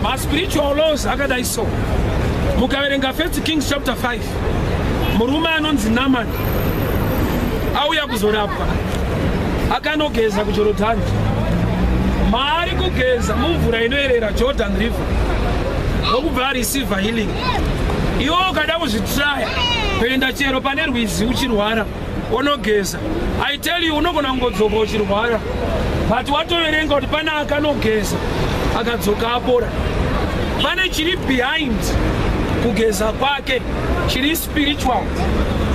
Maspiritual laws akadai so. Mukaverenga First Kings chapter 5, murume anonzi Naman auya kuzorapwa, akanogeza kuJorodhani. Maari kugeza mumvura inoerera, Jordan River, ndokubva areceiva healing. Iwe ukada kuzvitraya, kuenda chero pane rwizi uchirwara, unogeza, I tell you, unogona kungodzoka uchirwara, but watoverenga kuti pane akanogeza akadzoka apora. Pane chiri behind kugeza kwake chiri spiritual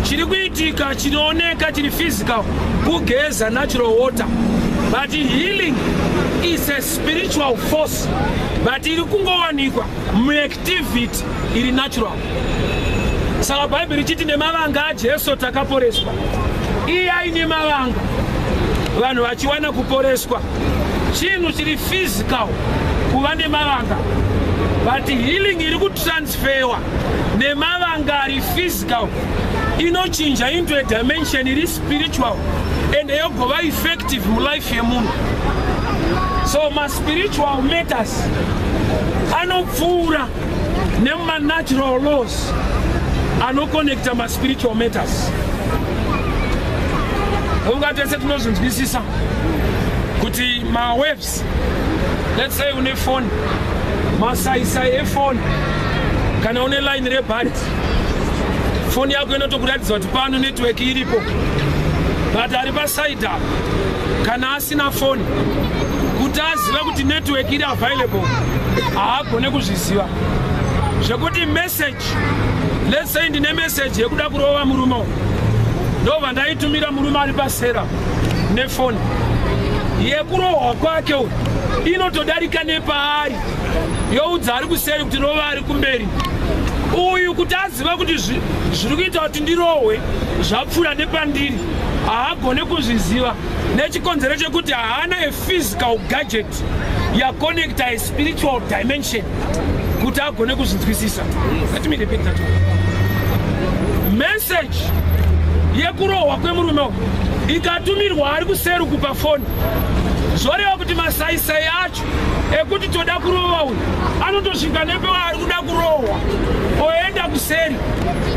chiri kuitika. Chinooneka chiri physical kugeza, natural water, but healing is a spiritual force, but iri kungowanikwa muactivity iri natural. Saka Bhaibheri richiti nemavanga aJesu takaporeswa, iye aine mavanga, vanhu vachiwana kuporeswa. Chinhu chiri physical kuva nemavanga, but healing iri kutransferwa nemavanga ari physical inochinja into a dimension iri spiritual and yogova effective mulife yemunhu. So maspiritual matters anopfuura nemumanatural laws anoconnecta maspiritual matters. Ungatese tinozvinzwisisa kuti mawaves, let's say une foni, masaisai efoni, kana une line rebhandi, foni yako inotokuratidza kuti pano network iripo, but ari paside apa kana asina foni, kuti azive kuti network iri available, haagone kuzviziva. Zvekuti message, let's say ndine message yekuda kurova murume uyu, ndobva ndaitumira murume ari pasera nefoni, yekurohwa kwake uyu inotodarika nepaari, youdza ari kuseri kuti rova ari kumberi. Uyu kuti azive kuti zviri kuita kuti ndirohwe zvapfuura nepandiri, haagone kuzviziva nechikonzero chekuti haana a physical gadget yaconnecta a spiritual dimension kuti agone kuzvinzwisisa. Let me repeat that one. Message yekurohwa kwemurume uyu ikatumirwa ari kuseri kupafoni, zvoreva kuti masaisai acho ekuti toda kurova uyu anotosvika nepewa ari kuda kurohwa, oenda kuseri,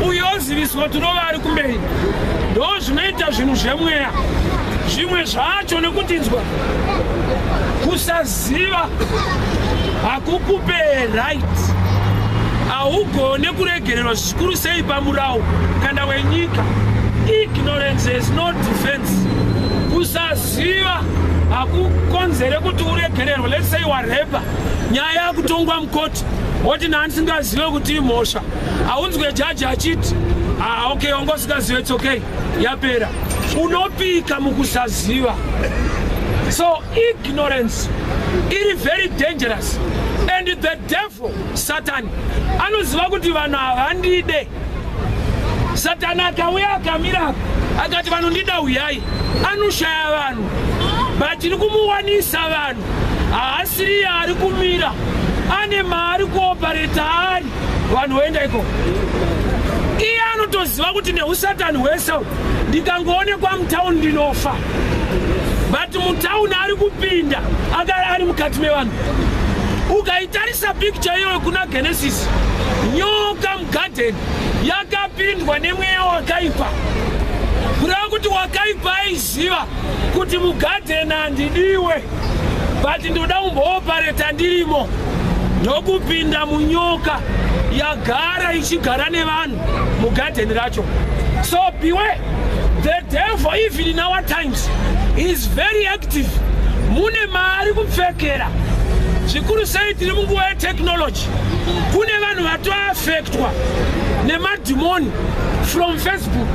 uyo oziviswa kuti rova ari kumberi. Ndo zvinoita zvinhu zvemweya zvimwe zvacho, nekutinzwa kusaziva hakukupe right. Haugone kuregererwa, zvikuru sei pamurau kana wenyika. Ignorance is no defense. Kusaziva hakukonzere kuti uregererwe. Let's say warepa, nyaya yakutongwa mukoti, woti nhandisingazive kuti imhosva. Haunzwe jaji achiti, "Ah, okay, wanga usingazive, it's okay, yapera." Unopika mukusaziva. So ignorance iri very dangerous, and the devil, Satan, anoziva kuti vanhu havandide. Satani akauya akamira akati, "Vanondida, uyai," anoshaya vanhu, but tiri kumuwanisa vanhu. Haasiriye ari kumira, ane maari kuoperate ari, vanhu voenda ikoko. Iye anotoziva kuti neusatani hwese ndikangoonekwa mutauni ndinofa, but mutauni ari kupinda ari mukati mevanhu. Ukaitarisa picture iyoyo kuna Genesis, nyoka mugadheni yakapindwa nemweya wakaipa, kureva kuti wakaipa aiziva kuti mugadheni handidiwe, but ndoda kumbooperate ndirimo, ndokupinda munyoka yagara ichigara nevanhu mugadheni racho. So beware, the devil, even in our times, is very active. Mune maari kupfekera, zvikuru sei tiri munguva yetechnology. Kune vanhu vatoaffectwa nemadhimoni from Facebook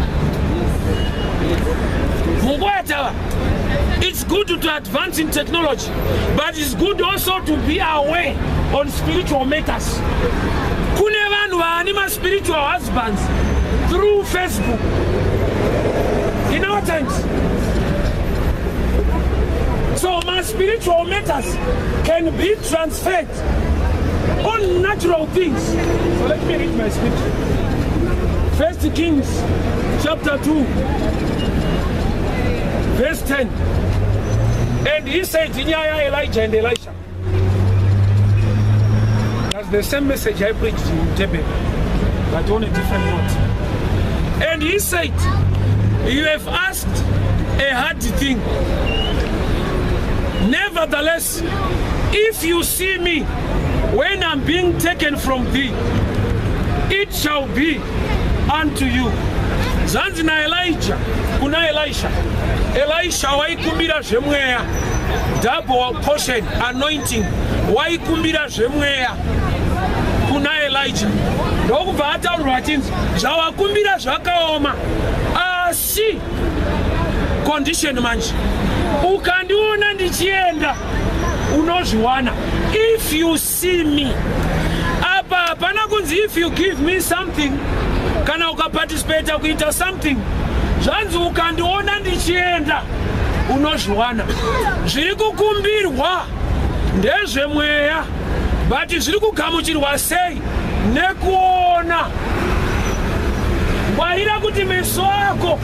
munguva yatava. It's good to advance in technology, but it's good also to be aware on spiritual matters. Kune vanhu vaane maspiritual husbands through Facebook in our times. So my spiritual matters can be transferred on natural things. So let me read my scripture. First Kings chapter 2 verse 10. And he said, inyaya Elijah and Elisha. Was the same message I preached in Durban, but on a different note. And he said, "You have asked a hard thing. Nevertheless, if you see me when I'm being taken from thee, it shall be unto you." Zvanzi naElijah kuna Elisha, Elisha waikumbira zvemweya, double portion anointing. Waikumbira zvemweya kuna Elijah, ndokubva ataurirwa achinzi, "Zvawakumbira zvakaoma, asi condition manje, ukandiona ndichienda unozviwana." If you see me. Apa hapana kunzi if you give me something kana ukaparticipata kuita something. Zvanzi ukandiona ndichienda unozviwana. Zviri kukumbirwa ndezvemweya, but zviri kugamuchirwa sei? Nekuona. Ngwarira kuti meso ako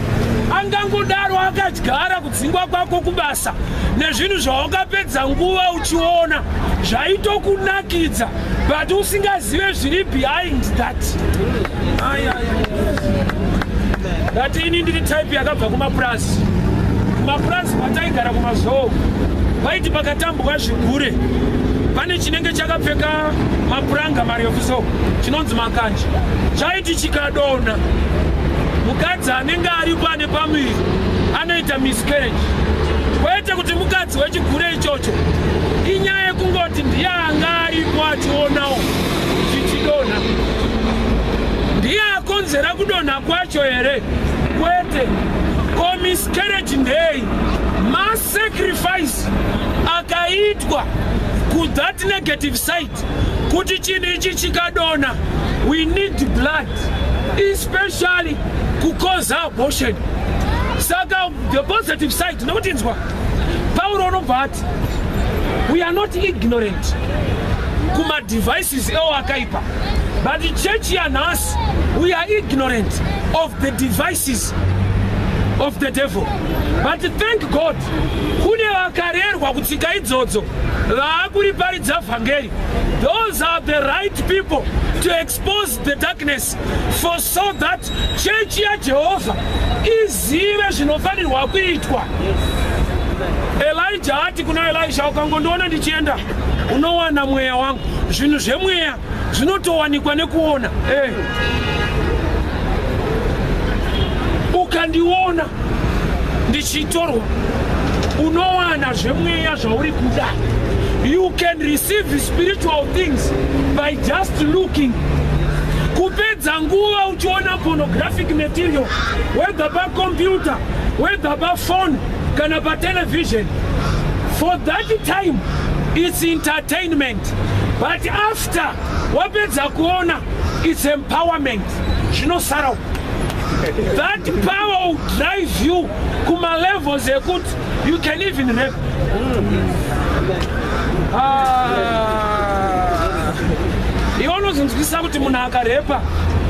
angangodaro akadyara kudzingwa kwako kubasa nezvinhu zvawakapedza nguva uchiona zvaitokunakidza, but usingazive zviri behind that. Ai, ai, ai. Ndati ini ndiri type yakabva kumapurazi. Kumapurazi kwataigara kumazoo, paiti pakatambwa zvigure, pane chinenge chakapfeka mapuranga marefu so, chinonzi makanje. Chaiti chikadonha, mukadzi anenge aripo ane pamuviri anoita miscarriage. Kwete kuti mukadzi wechigure ichocho, inyaya yekungoti ndiye anga aripo achionawo chichidonha. Ndiye akonzera kudonha kwacho here? Kwete. Ko miscarriage ndei? Masacrifice akaitwa kuthat negative side, kuti chinhu ichi chikadonha, we need blood, especially kucausa abortion. Saka the positive side, nokuti inzwa, Pauro unobva ati we are not ignorant kumadevices ewo akaipa, but church yanhasi, we are ignorant of the devices of the devil. But thank God kune vakarerwa kutsika idzodzo vaakuriparidza vhangeri. Those are the right people to expose the darkness for so that chechi yaJehovha izive zvinofanirwa kuitwa. Elijah ati kuna Elisha, "Ukangondiona ndichienda unowana mweya wangu." Zvinhu zvemweya zvinotowanikwa nekuona. Ukandiona ndichitorwa unowana zvemweya zvauri kuda. You can receive spiritual things by just looking. Kupedza nguva uchiona pornographic material, whether pacomputer, whether pafone kana patelevision, for that time it's entertainment, but after wapedza kuona, it's empowerment. Zvinosara. That power will drive you kumalevels ekuti you can even rape. Ah. Iwe unozonzwisisa kuti munhu akarepa,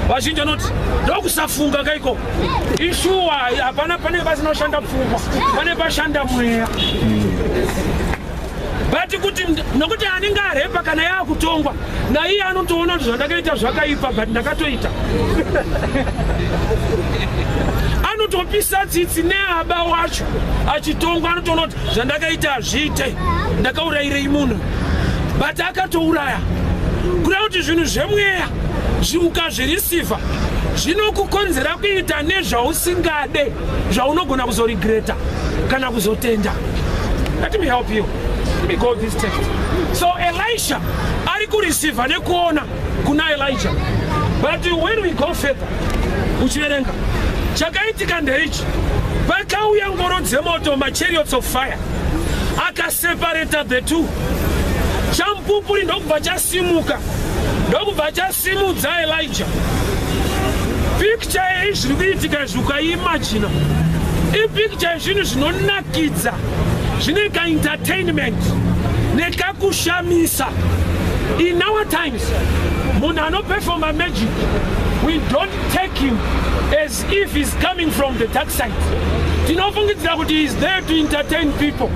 vazhinji vanoti ndokusafunga kaiko. Ishuwa, hapana, pane pasina kushanda pfungwa, pane pashanda mweya. But kuti nokuti anenge arepa, kana yaakutongwa naiye anotoona kuti zvandakaita zvakaipa, but ndakatoita. Anotopisa tsitsi neaba wacho achitongwa, anotoona kuti zvandakaita hazviite, ndakaurayirei munhu, but akatouraya. Kureva kuti zvinhu zvemweya ukazvireceiva zvinokukonzera kuita nezvausingade, zvaunogona kuzoregreta kana kuzotenda. Let me help you. Let me go this text. So Elisha ari kureceiva nekuona kuna Elijah. But when we go further uchiverenga, chakaitika ndeichi: pakauya ngoro dzemoto, machariots of fire, akaseparata the two. Chamupupuri ndokubva chasimuka, ndokubva chasimudza Elijah. Picture yeizviri kuitika izvi, ukaimagina, ipicture yezvinhu zvinonakidza, zvine kaentertainment nekakushamisa. In our times, munhu anoperforma magic, we don't take him as if he's coming from the dark side. Tinofungidzira kuti he is there to entertain people.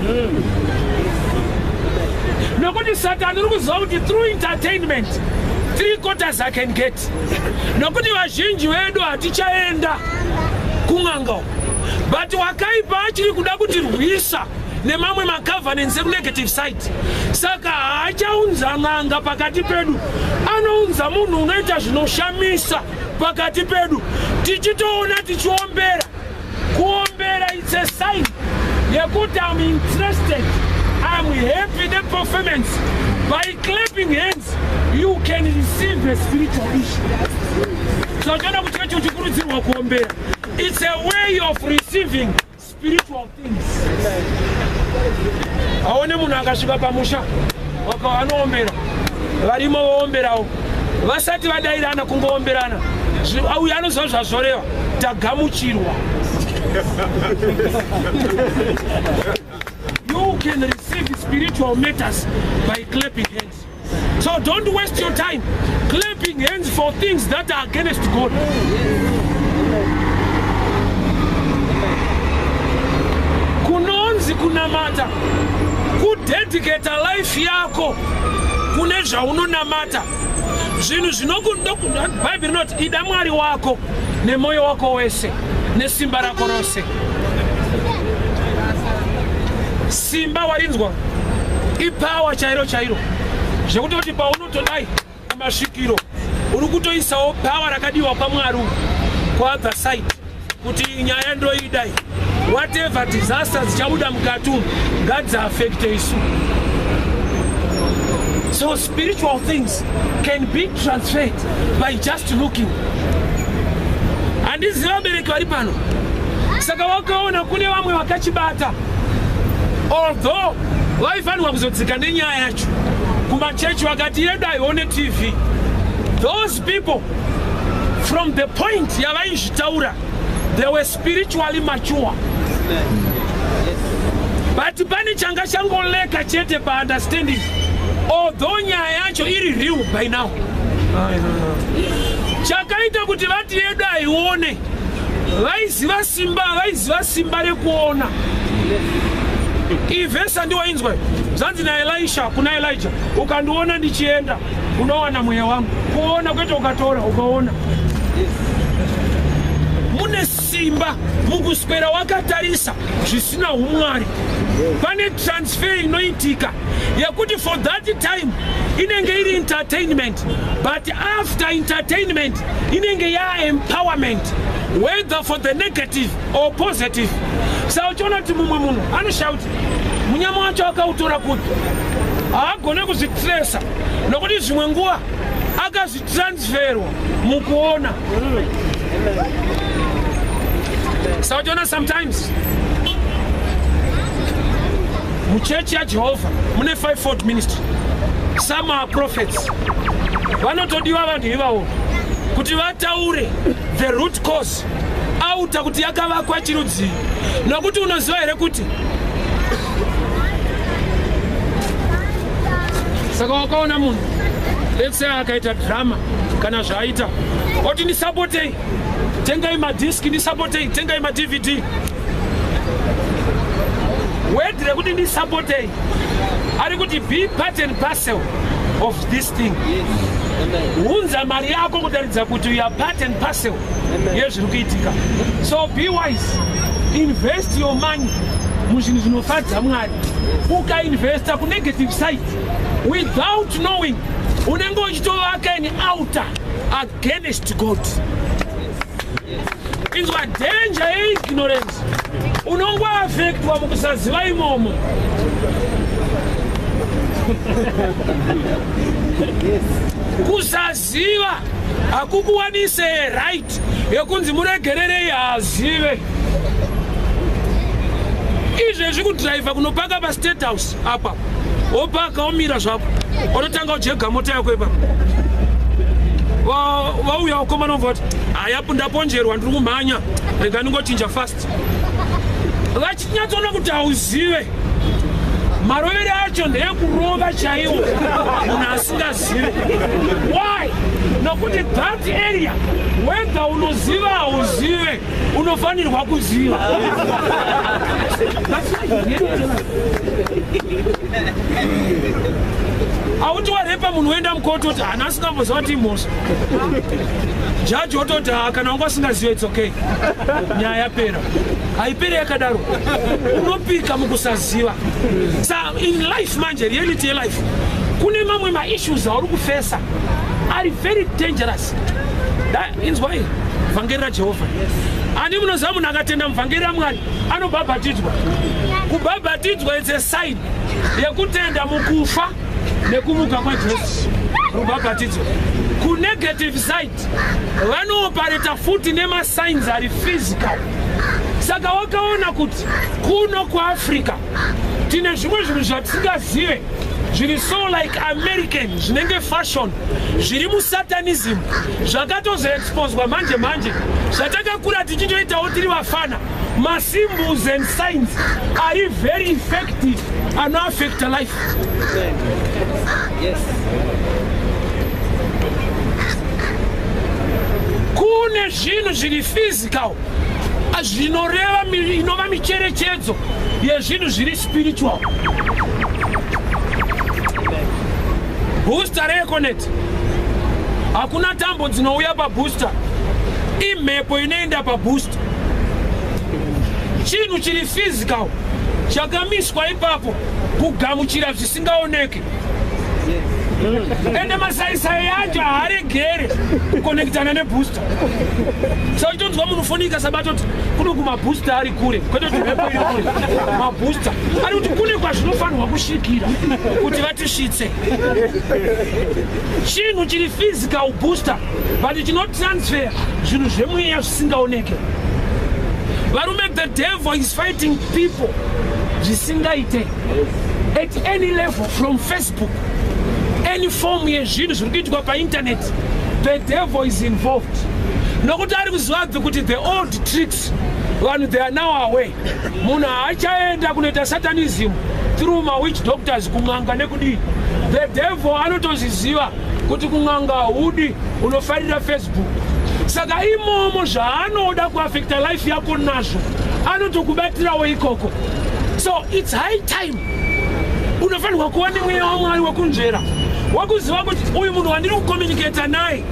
Nokuti Nokuti Satani uri kuziva kuti through entertainment three quarters I can get. Nokuti vazhinji vedu hatichaenda kun'anga, but wakaipa achiri kuda kutirwisa nemamwe macovenants ekunegative side. Saka haachaunza n'anga pakati pedu, anounza munhu unoita zvinoshamisa pakati pedu, tichitoona tichiombera. Kuombera, it's a sign yekuti I'm interested, I'm happy neperformance. By clapping hands you can receive a spiritual issue. So toona kuti chechi uchikurudzirwa kuombera, it's a way of receiving spiritual things. Aone munhu akasvika pamusha anoombera, varimo voomberawo, vasati vadairana, kungoomberana, uyu anoziva zvazvoreva, tagamuchirwa. You can receive spiritual matters by clapping hands. So don't waste your time clapping hands for things that are against God. Kunonzi kunamata kudedicata life yako kune zvaunonamata. Zvinhu zvinobhaibheri rinoti ida Mwari wako nemwoyo wako wese nesimba rako rose. Simba warinzwa, ipower chairo chairo, zvekutoti paunotodai kumasvikiro uri kutoisawo power rakadiwa kwaMwari uku kwaother side, kuti nyaya ndoidai, whatever disaster dzichabuda mukati umu ngadziafecte isu. So spiritual things can be transferred by just looking. Handiziva vabereki vari pano. Saka wakaona kune vamwe vakachibata, although vaifanirwa kuzodzika nenyaya yacho kumachechi, vakati yedu haione TV. Those people, from the point yavaizvitaura, they were spiritually mature, but pane changa changoleka chete paunderstanding, although nyaya yacho iri real by now. Chakaita kuti vati yedu haione, vaiziva simba, vaiziva simba rekuona. Ivhesi andiwainzwa, zvanzi naElisha kuna Elijah, "Ukandiona ndichienda, unowana mweya wangu." Kuona, kwete ukatora, ukaona. Mune simba mukuswera wakatarisa zvisina umwari. Pane transfer inoitika yekuti for that time inenge iri entertainment, but after entertainment inenge yaempowerment, whether for the negative or positive. Saka uchiona kuti mumwe munhu anoshaya kuti munyama wacho akautora kupi, haagone kuzvitresa, nokuti zvimwe nguva akazvitransferwa mukuona. Saka uchiona sometimes muchechi yaJehovha mune fivefold ministry. Some are prophets, vanotodiwa vanhu ivavo kuti vataure the root cause auta kuti yakavakwa chirudzii. Nokuti unoziva here kuti saka wakaona munhu, let's say akaita drama kana zvaaita, oti ndisapotei, tengai madhiski, ndisapotei, tengai maDVD. Word rekuti ndisapotei ari kuti be part and parcel of this thing. Hunza mari yako kutaridza kuti you are part and parcel yezviri kuitika. So be wise, invest your money muzvinhu zvinofadza Mwari. Ukainvesta kunegative side without knowing, unenge uchitovaka an altar against God. Inzwa, danger yeignorance, unongoafektwa mukusaziva imomo. Kusaziva hakukuwanise right yekunzi muregererei haazive. Izvezvi kudhiraivha kunopaka paState House apa, wopaka, womira zvako, unotanga ujega mota yako ipapo. Vauya vakomana, vobva vati, "Haya, ndaponjerwa, ndiri kumhanya, rega ndingochinja fast." Vachinyatsoona kuti hauzive. Marovero acho ndeekurova chaiwo munhu asingazive. Why? Nokuti Nokuti that area, whether unoziva hauzive, unofanirwa kuziva. Auti warepa munhu woenda mukoti oti hana asingamboziva kuti imhosva. Jaji wototi ha kana wanga usingazive it's okay. Nyaya yapera. Haipere yakadaro. Unopika mukusaziva. Sa in life manje, reality yelife, kune mamwe maissues auri kufesa ari very dangerous. Inzwai vhangeri raJehovha. Ani munoziva munhu akatenda muvhangeri raMwari anobhabhatidzwa. Kubhabhatidzwa it's a sign yekutenda mukufa nekumuka kwaJesu. Rubhabhatidzo. Kunegative side vanoopareta futi nemasigns ari physical. Saka wakaona kuti kuno kuAfrica tine zvimwe zvinhu zvatisingazive zviri so like American, zvinenge fashion, zviri musatanism, zvakatozoexposwa manje manje, zvatakakura tichitoitawo tiri vafana. Masymbols and signs ari very effective, anoaffecta life. Yes. Kune zvinhu zviri physical zvinoreva inova micherechedzo yezvinhu zviri spiritual. Booster reEconet, hakuna tambo dzinouya pabooster, imhepo inoenda pabooster. Chinhu chiri physical chakamiswa ipapo kugamuchira zvisingaoneki. Ende masaisai acho haaregere kukonektana nebooster. Saka uchitonzwa munhu foni ikasabata kuti kuno kumabooster ari kure, kwete kuti mhepo iri kure, mabooster ari kuti kune kwazvinofanirwa kusvikira kuti vatisvitse. Chinhu chiri physical booster, but chinotransfer zvinhu zvemweya zvisingaoneke. Varume, the devil is fighting people zvisingaite at any level, from Facebook, any form yezvinhu zviri kuitwa painternet, the devil is involved. Nokuti ari kuziva kuti the old tricks, vanhu they are now away. Munhu haachaenda kunoita satanism through mawitch doctors, kun'anga nekudii. The devil anotozviziva kuti kun'anga haudi, unofarira Facebook. Saka imomo zvaanoda kuafecta life yako nazvo anotokubatirawo ikoko. So it's high time unofanirwa kuva nemweya waMwari wekunzvera, wekuziva kuti uyu munhu wandiri kucommunicata naye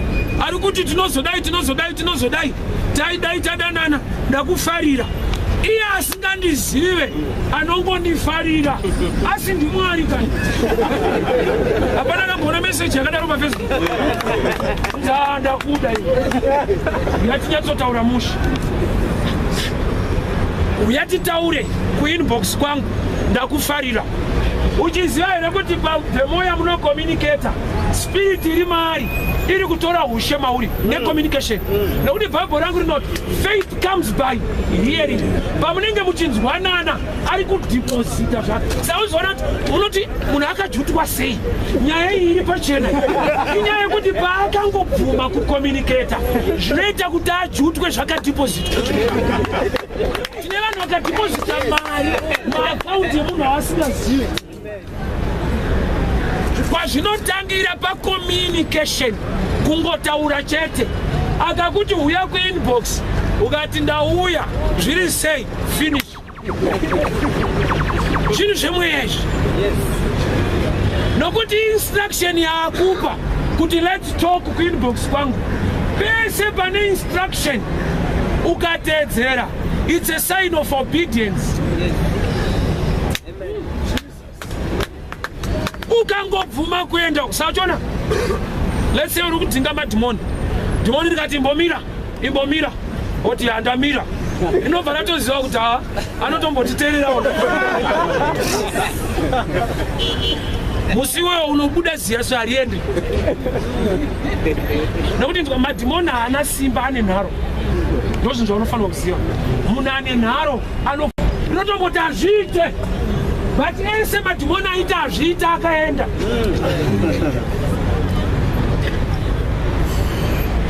ari kuti tinozodai, tinozodai, tinozodai, taidai, tadanana, ndakufarira, iye asingandizive anongondifarira, asi ndiMwari kani? Hapana kamboona meseji yakadaro paFacebook, ndakuda iwe, yatinyatsotaura mushe, uyatitaure kuinbox kwangu, ndakufarira. Uchiziva here kuti pademo yamunocommunicata, spirit iri maari iri kutora ushe mauri necommunication? Nekuti Bhaibheri rangu rinoti faith comes by hearing. Pamunenge muchinzwanana ari kudhiposita zvake. Sauzoona kuti unoti munhu akajutwa sei? Nyaya iyi iri pachena. Inyaya yekuti paakangobvuma kucommunicata, zvinoita kuti ajutwe zvakadhipositwa. Tine vanhu vakadhiposita mari maakaunti emunhu avasingazive. Kwazvinotangira pacommunication, kungotaura chete. Akakuti uya kuinbox, ukati ndauya, zviri sei, finish. Zvinhu zvemweya izvi, nokuti instruction yaakupa kuti let's talk kuinbox kwangu, pese pane instruction ukateedzera, it's a sign of obedience. Amen. Ukangobvuma kuenda, usachona, let's say uri kudzinga madhimoni, dhimoni rikati imbomira, imbomira, oti handamira, inobva ratoziva kuti ha anotombotiteererawo. Musi iwoyo unobuda ziya so hariendi, nokuti nzwa, madhimoni haana simba, ane nharo. Ndo zvinhu zvaunofanirwa kuziva. Munhu ane nharo ano rinotomboti hazviite, but ese madhimoni aita hazviite akaenda.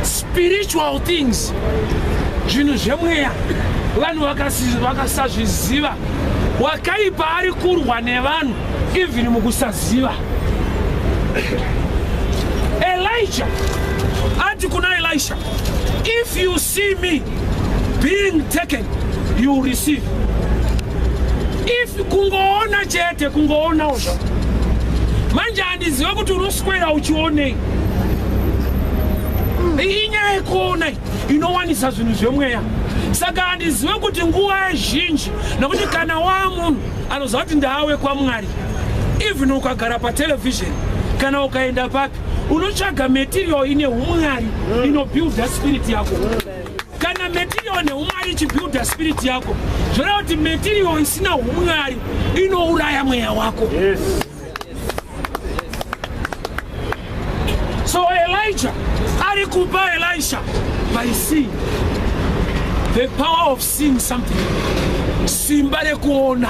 Spiritual things, zvinhu zvemweya, vanhu vakasazviziva, wakaipa ari kurwa nevanhu even mukusaziva. Elijah. Elisha, "If you see me being taken, you receive." If kungoona chete, kungoonawo zva manje, handizive kuti unoswera uchionei. Inyaya yekuona inowanisa zvinhu zvemweya. Saka handizive kuti nguva zhinji, nokuti kana waa munhu anoziva kuti ndaawe kwaMwari, even ukagara patelevision kana ukaenda papi, unotsvaga material ine umwari inobuilda spirit yako. Kana material neumwari ichibuilda spirit yako, zvoreva kuti material isina umwari inouraya mweya wako. So Elijah ari kupa Elisha by seeing, the power of seeing something, simba rekuona.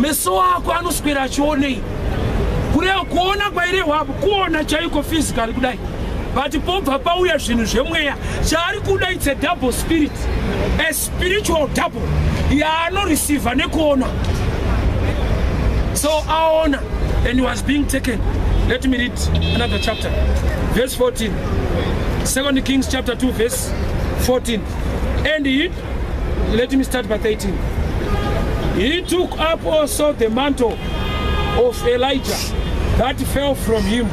Meso ako anoswera achionei? Kureva kuona kwairehwapo kuona chaiko physically kudai, but pobva pauya zvinhu zvemweya. Chaari kuda, it's a double spirit, a spiritual double yaanoreceiva nekuona. So aona and he was being taken. Let me read another chapter, verse 14, Second Kings chapter 2 verse 14. And he, let me start by 13. "He took up also the mantle of Elijah that fell from him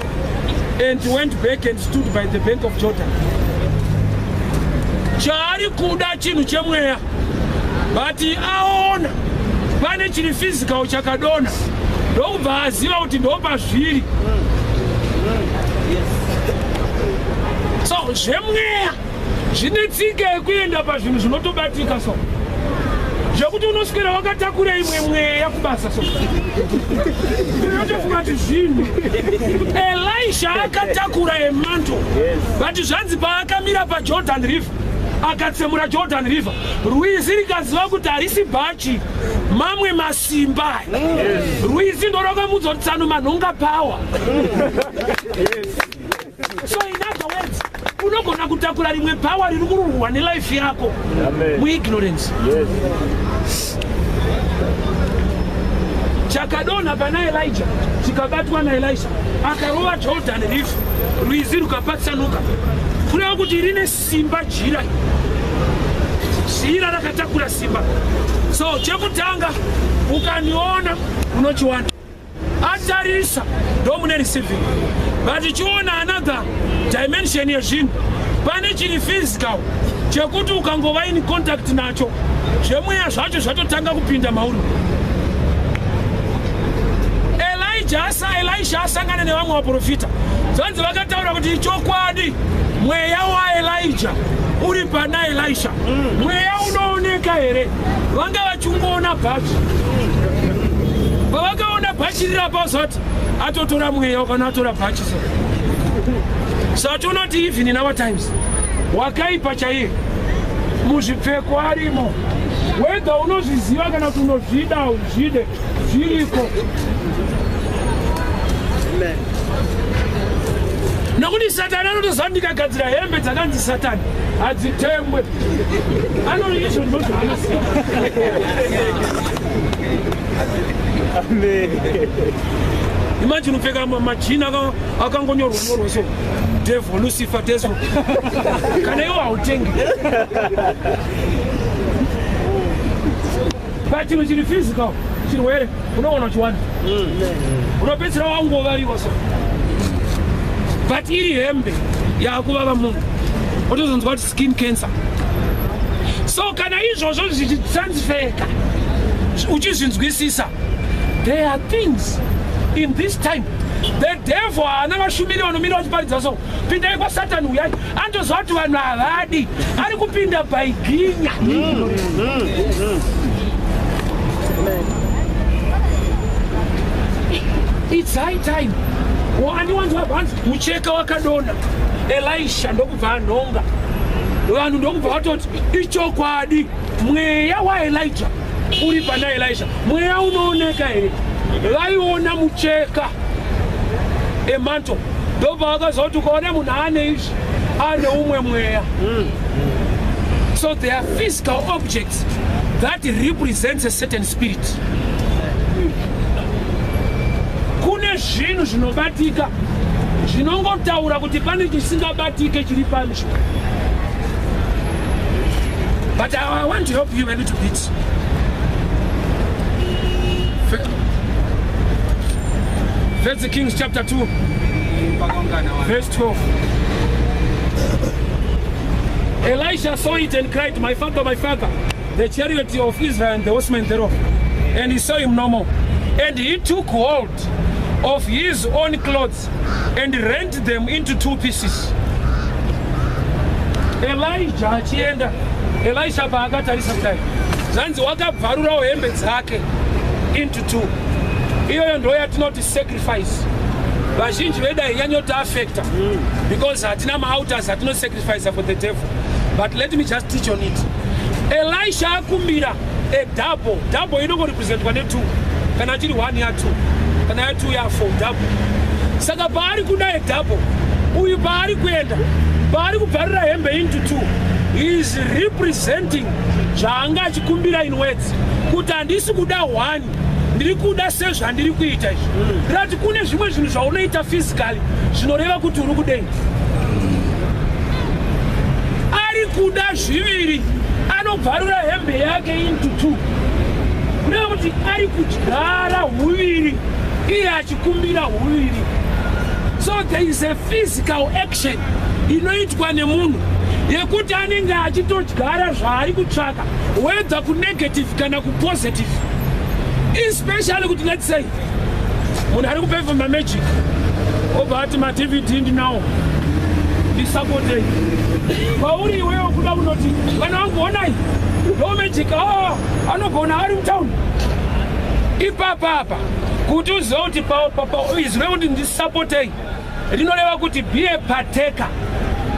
and went back and stood by the bank of Jordan." Chaari kuda chinhu chemweya, but aona pane chiri physical chakadonha, ndokubva aziva kuti ndopazviri. So zvemweya zvine tsika yekuenda pazvinhu zvinotobatika, so zvekuti unoswera wakatakura imwe mweya kubasa, so unotofunga kuti zvinhu. Elisha akatakura a mantle, but zvanzi paakamira paJordan River, akatsemura Jordan River, rwizi rikaziva kuti harisi bhachi, mamwe masimba aya. Rwizi ndo rwakamudza kuti, "Tsano, manhonga power." So in other words, unogona kutakura rimwe power riri kururwa nelife yako muignorance. Chakadonha pana Elijah chikabatwa naElisha, akarova Jordan River, rwizi rukapatsanuka. Kureva kuti rine simba jira, jira rakatakura simba. So chekutanga, ukaniona unochiwana. Atarisa, ndomune receiving. But chiona another dimension yezvinhu. Pane chiri physical chekuti ukangova in contact nacho, zvemweya zvacho zvatotanga kupinda mauri. Elijah asa, Elisha asangana nevamwe vaprofita, zvanzi vakataura kuti chokwadi mweya waElijah uri pana Elisha. Mweya unooneka here? Vanga vachingoona bhachi. Pavakaona bhachi rirapa, zati atotora mweya kana atora bhachi. So satinoti even in our times, wakaipa chaiye muzvipfeko arimo, whether unozviziva kana kuti unozvida uzvide, zviriko. Amen. Nokuti Satani anotoziva, ndikagadzira hembe dzakanzi Satani hadzitengwe. Ano izvo ndo zvaanoziva. Amen. Imagine upfeka majini akangonyorwa nyorwa, so devil, Lucifer, devil, kana iwo hautengi. But chinhu chiri physical, chirwere, unoona uchiwana, unopedzisira wangovariwa. So but iri hembe yaakuvava munhu, otozonzwa kuti skin cancer. So kana izvozvo zvichitransferka, uchizvinzwisisa, there are things in this time. The devil haana vashumiri vanomira vachiparidza, "So pindai kwaSatani, uyai." Anotoziva kuti vanhu havadi, ari kupinda bhaiginya. Amen. It's high time. Andiwanzwa hanzi mucheka wakadonha, Elisha ndokubva anhonga, vanhu ndokubva vatoti ichokwadi mweya waElijah uri pana Elisha. Mweya unooneka here? Vaiona mucheka, a mantle, ndobva vakaziva kuti ukaona munhu ane izvi, ane umwe mweya. So there are physical objects that represents a certain spirit. Kune zvinhu zvinobatika. Zvinongotaura kuti pane chisingabatike chiri panzvimbo. But I want to help you a little bit. First Kings chapter 2 verse 12. Elisha saw it and cried, "My father, my father, the chariot of Israel and the horsemen thereof." And he saw him no more. And he took hold of his own clothes and rent them into two pieces. Elijah achienda, Elisha paakatarisa kudai, zvanzi wakabvarurawo hembe dzake into two. Iyoyo ndo yatinoti sacrifice. Vazhinji vedu hainyanyotiafecta because hatina maaltars atinosacrifice for the devil, but let me just teach on it. Elisha akumbira a double. Double inongorepresentwa ne2. Kana chiri 1 ya2, kana ya2 ya4, double. Saka paari kuda a double uyu, paari kuenda, paari kubvarira hembe into two, he is representing zvaanga achikumbira in words, kuti handisi kuda one, ndiri kuda sezvandiri kuita izvi. Ndinati kune zvimwe zvinhu zvaunoita physically zvinoreva kuti uri kudei. Ari kuda zviviri, anobvarura hembe yake into two, kureva kuti ari kudyara huviri iye achikumbira huviri. So there is a physical action inoitwa nemunhu yekuti anenge achitodyara zvaari kutsvaka, whether kunegative kana kupositive. Especially kuti, let's say, munhu ari kuperforma magic, obva ati, "MaDVD ndinawo, ndisapotei." Kwauri iwewo kuda kunoti, "Vana vangu, onai, ndo magic." Oh, anogona ari mutauni ipapapa. Kuti uzive kuti izwe kuti "ndisapotei" rinoreva kuti be a partaker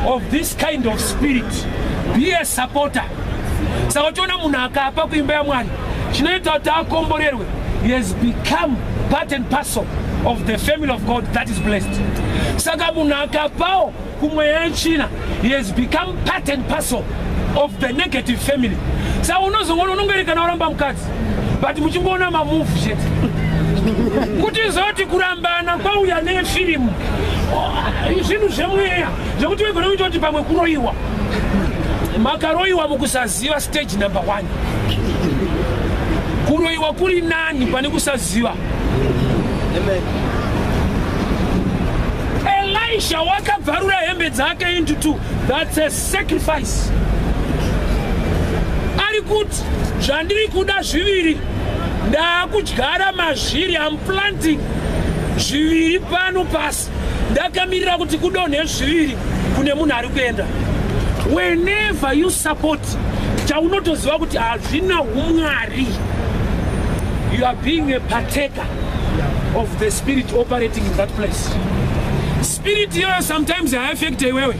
of this kind of spirit, be a supporter. Saka uchiona munhu akapa kuimba yaMwari, chinoita kuti akomborerwe, he has become part and parcel of the family of God that is blessed. Saka munhu akapawo kumweya yetsvina, he has become part and parcel of the negative family. Saka unozongoona unongoerekana uramba mukadzi, but muchingoona mamovie chete, kuti zoti kurambana kwauya nefirimu. Zvinhu zvemweya zvekuti wegona kuita kuti pamwe kuroyiwa, makaroyiwa mukusaziva. Stage number one, kuroyiwa kuri nani pane kusaziva. Amen. Elisha wakabvarura hembe dzake into two. That's a sacrifice. Ari kuti zvandiri kuda zviviri, ndaakudyara mazviri. Am planting zviviri pano pasi, ndakamirira kuti kudonhe zviviri kune munhu ari kuenda. Whenever you support chaunotoziva kuti hazvina umwari, you are being a partaker of the spirit operating in that place. Spirit iyoyo sometimes haiafecte iwewe,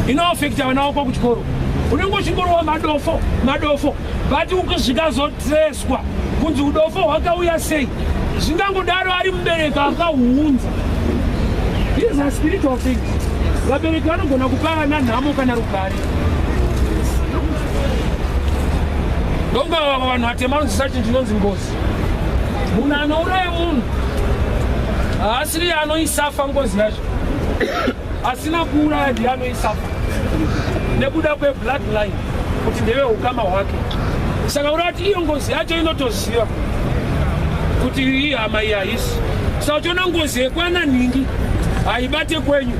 inoafecta vana vako kuchikoro. Unenge uchingorova madofo madofo, but zvikazotreswa kunzi udofo hwakauya sei, zvingangodaro ari mubereki akahuunza. These are spiritual things. Vabereki vanogona kupa vana nhamo kana rugare. Ndonga vanhu vatema vanonzwisa chinhu chinonzi ngozi. Munhu anouraya munhu haasiri anoisafa ngozi yacho, asina kuuraya ndiye anoisafa nekuda kwebloodline, kuti ndeve ukama hwake. Saka ura kuti iyo ngozi yacho inotoziva kuti iyi hama iyi haisi. Saka uchiona ngozi yekwana nhingi haibate kwenyu,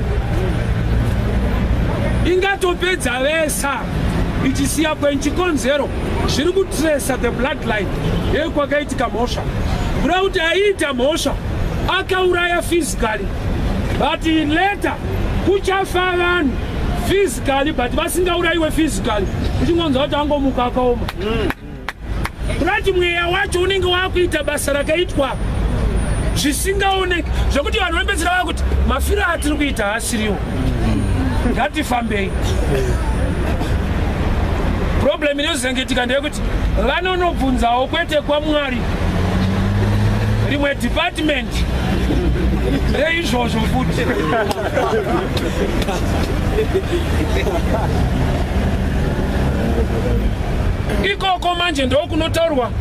ingatopedza vesa ichisiya kwenyu. Chikonzero zviri kutresa the bloodline yekwakaitika mhosva, kuda kuti aiita mhosva akauraya physically, but later kuchafa vanhu physically but vasingaurayiwe physically, uchingonzwa kuti angomuka akaoma. Kurati mweya wacho unenge wakuita basa rakaitwa zvisingaoneki, zvekuti vanhu vanopedzera vava kuti mafiro atiri kuita haasiriwo, ngatifambei. Problem inozengetika ndeyekuti vanonobvunzawo kwete kwaMwari, rimwe department reizvozvo futi. Ikoko manje ndokunotaurwa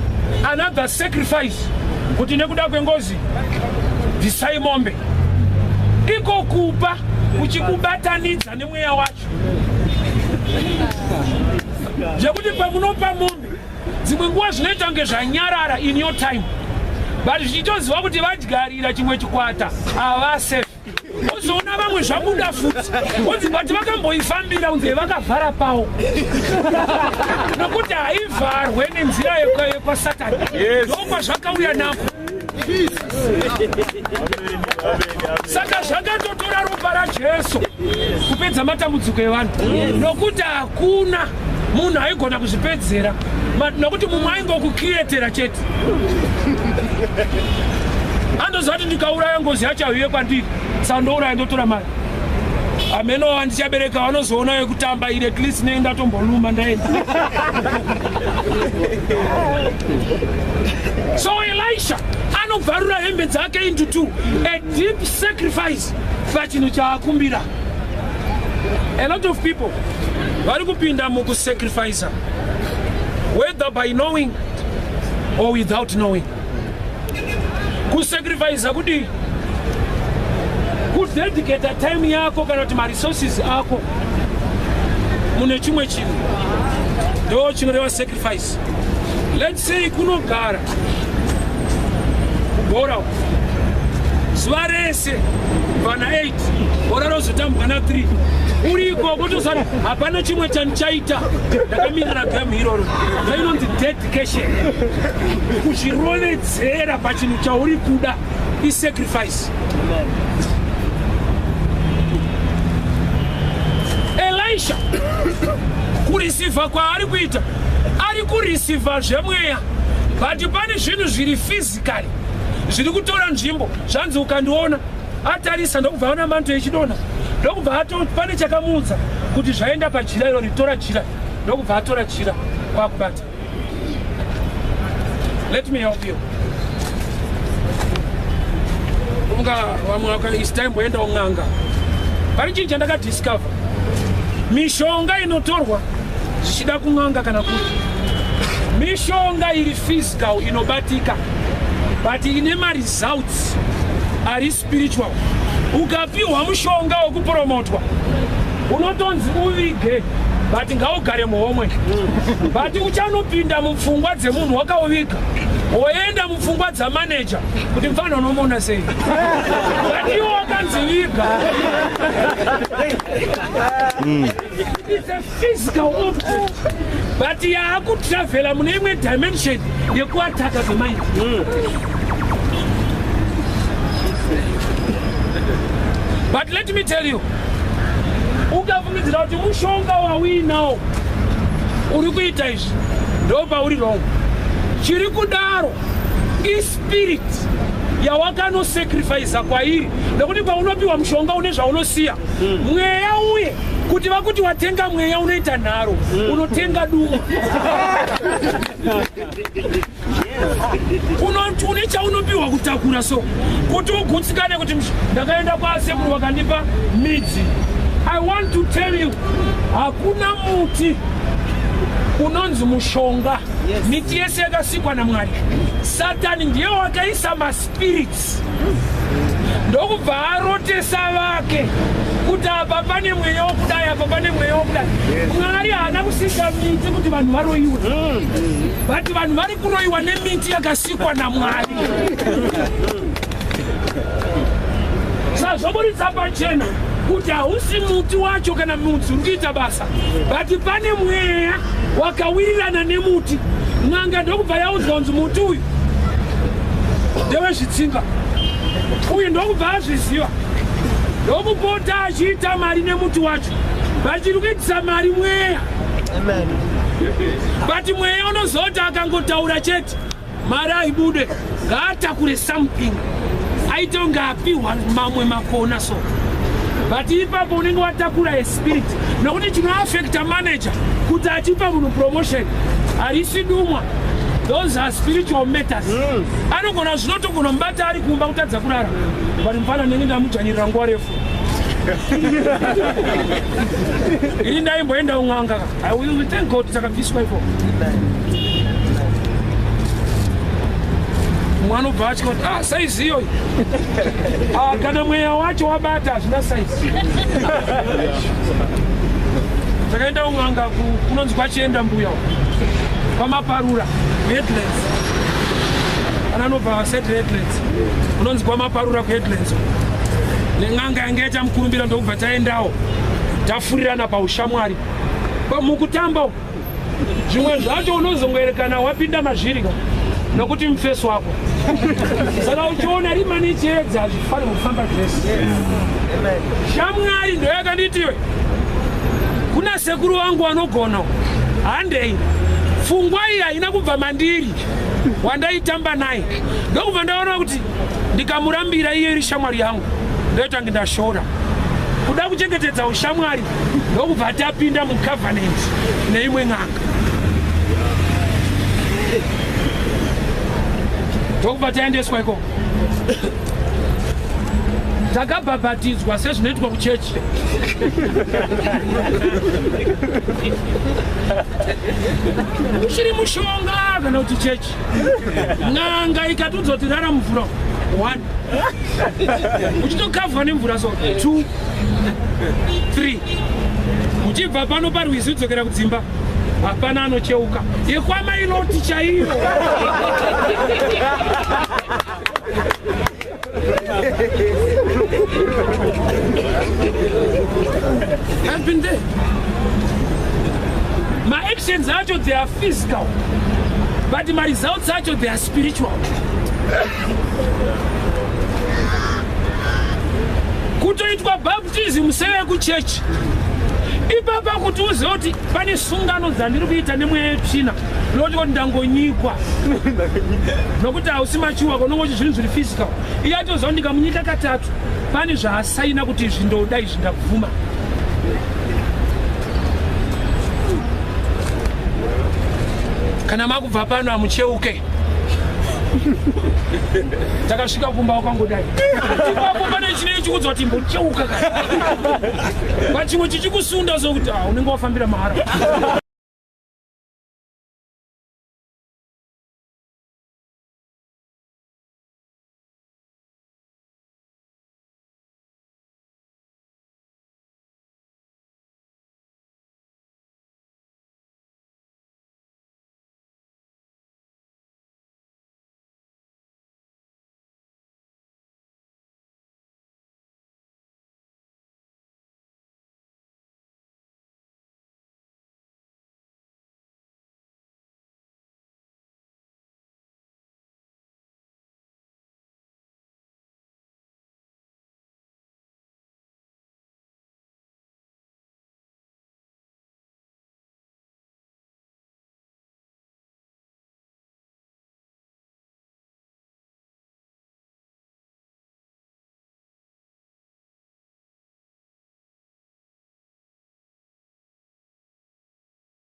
another sacrifice, kuti nekuda kwengozi bvisai mombe. Iko kupa uchikubatanidza nemweya wacho, zvekuti pamunopa mombe, dzimwe nguva zvinoita kunge zvanyarara in your time, but zvichitoziva kuti vadyarira chimwe chikwata ava safe. Uzoona vamwe zvabuda futi, unzi but vakamboifambira, unzi vakavhara pawo, nokuti haivharwe nenzira yekwasatani. Ndokwazvakauya nako. Saka zvakatotora ropa raJesu kupedza matambudziko evanhu, nokuti hakuna munhu aigona kuzvipedzera, nokuti mumwe aingokukiretera chete. Andoziva kuti ndikauraya, ngozi yacho haiuye kwandiri, saka ndouraya, ndotora mari. Ameno handichabereka, vanozoona yekutamba iri. At least nei ndatomboluma, ndaenda. So Elisha anobvarura hembe dzake into two, a deep sacrifice pachinhu chaakumbira. A lot of people vari kupinda mukusacrifica, whether by knowing or without knowing. Kusacrifica kudii? Kudedicata time yako kana kuti maresources ako mune chimwe chinhu, ndo chinoreva sacrifice. Let's say kunogara kubhora zuva rese kubva na8, bhora rozotambwa na3, uri ikoko tozati hapana chimwe chandichaita, ndakamirira game iroro. Ndoinonzi dedication. Kuzvirovedzera pachinhu chauri kuda isacrifice. Elisha kureceiva kwaari kuita, ari kureceiva zvemweya, but pane zvinhu zviri physically zviri kutora nzvimbo. Zvanzi ukandiona atarisa, ndokubva aona mantle ichidonha, ndokubva ato pane chakamuudza kuti zvaenda pajira iro, ritora jira, ndokubva atora jira kwakubata. Let me help you. Unga vamwe is time boenda un'anga. Pane chinhu chandakadiscover: mishonga inotorwa zvichida kun'anga kana kuti mishonga iri physical inobatika, but ine maresults ari spiritual. Ukapiwa mushonga wekupromotwa, unotonzi uvige, but ngaugare muhomwe, but uchanopinda mupfungwa dzemunhu wakauviga, woenda mupfungwa dzamaneja kuti mufana unomuona sei, but iwo wakanzi viga. It's a physical object, but yaakutravhela mune imwe dimension yekuattacka the mind. But let me tell you, ukafungidzira kuti mushonga wauinawo uri kuita izvi, ndo pauri wrong. Chiri kudaro ispirit yawakanosacrifica kwairi, nekuti paunopiwa mushonga une zvaunosiya, mweya uye kuti vakuti watenga mweya, unoita nharo, unotenga duma. Une chaunopiwa kutakura, so kuti ugutsikane kuti ndakaenda kwasekuru vakandipa midzi. I want to tell you, hakuna muti unonzi mushonga. Miti yese yakasikwa naMwari. Satani ndiye wakaisa maspirits, ndokubva arotesa vake kuti apa pane mweya wokudai, apa pane mweya wokudai. Mwari haana kusika miti kuti vanhu varoyiwe, but vanhu vari kuroyiwa nemiti yakasikwa naMwari. Sazvoburitsa pachena kuti hausi muti wacho kana mudzi uri kuita basa, but pane mweya wakawirirana nemuti. N'anga ndokubva yaudzwa kunzi muti uyu ndewezvitsinga uyu, ndokubva azviziva, ndokupota achiita mari nemuti wacho. Vachiri kuitisa mari mweya, but mweya unozoti akangotaura chete, mari aibude. Ngaatakure something, aite kunge apiwa mamwe makona. So but ipapo unenge watakura espirit, nokuti chinoaffecta manager kuti achipa munhu promotion harisi dumwa. Those are spiritual matters. Anogona zvinotogona mubata ari kumba kutadza kurara, but mufana ndenge ndamudzvanyirira nguva refu. Ini ndaimboenda un'anga. I will thank God takabviswa ikoko. Mumwe anobva atya kuti ah, saizi iyoyi. Ah, kana mweya wacho wabata hazvina saizi. Takaenda kun'anga kunonzi kwachienda mbuya kwamaparura kuheadlands. Kana anobva set headlands kunonzi kwamaparura kuheadlands. Nen'anga yange yaita mukurumbira ndokubva taendawo tafurirana paushamwari mukutamba. Zvimwe zvacho unozongoerekana wapinda mazviri ka nokuti mufesi wako saka uchiona rima nechiedza hazvifaniri kufamba zvese. Shamwari ndoyakanditiwe kuna sekuru vangu vanogona handei. Pfungwa iyi haina kubva mandiri wandaitamba naye, ndokubva ndaona kuti ndikamurambira iye iri shamwari yangu ndoitange ndashora kuda kuchengetedza ushamwari, ndokubva tapinda mucovenant neimwe n'anga, ndokubva taendeswa ikoko. Takabhabhatidzwa sezvinoitwa kuchechi. Uchiri mushonga kana kuti chechi, n'anga ikatudzoti rara mvura 1, uchitokavhwa nemvura so 2 3, uchibva pano parwizi udzokera kudzimba, hapana anocheuka yekwamailoti chaiyo. I've been there. My actions acho, they are physical, but my results acho, they are spiritual. Kutoitwa baptism sevekuchechi ipapa kuti uzive kuti pane sungano dzandiri kuita nemweya yetsvina, noti kuti ndangonyikwa nokuti hausi machuwa konongoti zvinhu zviri physical. Iye atoziva kuti ndikamunyika katatu pane zvaasaina kuti izvi ndoda, izvi ndabvuma. Kana makubva pano hamucheuke. Takasvika kumba wakangodai ipapo pane chinei chikuudza kuti imbocheuka, kana pachimwe chichikusunda sokuti unenge wafambira mahara.